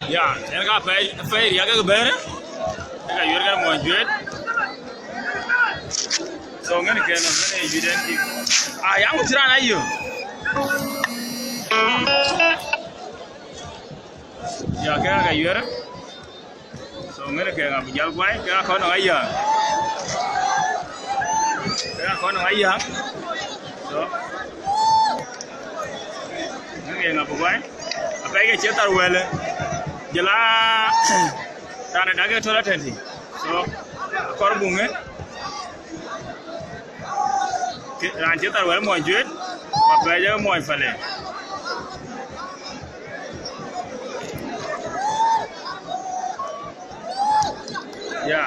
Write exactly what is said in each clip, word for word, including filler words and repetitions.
Ya, en ka pɛi, pɛi riak ke bɛ̈ɛ̈r. Ke ka yuɛr ke muɔny juet. So ŋɛn ke nɔm ŋɛn e juet en ki. Ah, ya ŋu cï raan ayö. Ya, ke ka yuɛr. So ŋɛn ke ŋa bï jäl guai, ke ka kɔn nɔŋ ayäŋ. Ke ka kɔn nɔŋ ayäŋ. So ŋɛn ke ŋa bï guai. Apɛi ke cie thar wɛl. Jël a raan ë dak ke tɔ̈l atɛ̈n tï. So akɔr buŋ ë. Ke raan cie thar wɛl muɔny juet. Apɛi jɛ muɔny pale. Ya.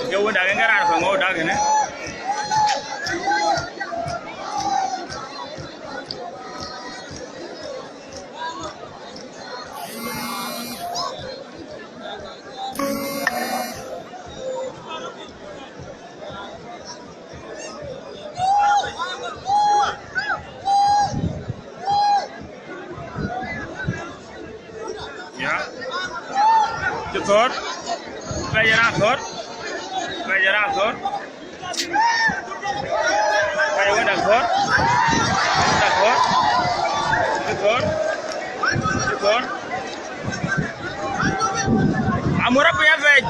Ke wun dak en ke raan kueŋ ŋɔ̈u dak en ë. Ya. Cï thɔ̈t. Pɛi raan thɔ̈t. Pɛi raan thɔ̈t. Pɛi wënda thɔ̈t. Wënda thɔ̈t. Cï thɔ̈t. Cï thɔ̈t. Amur apɛi apɛi.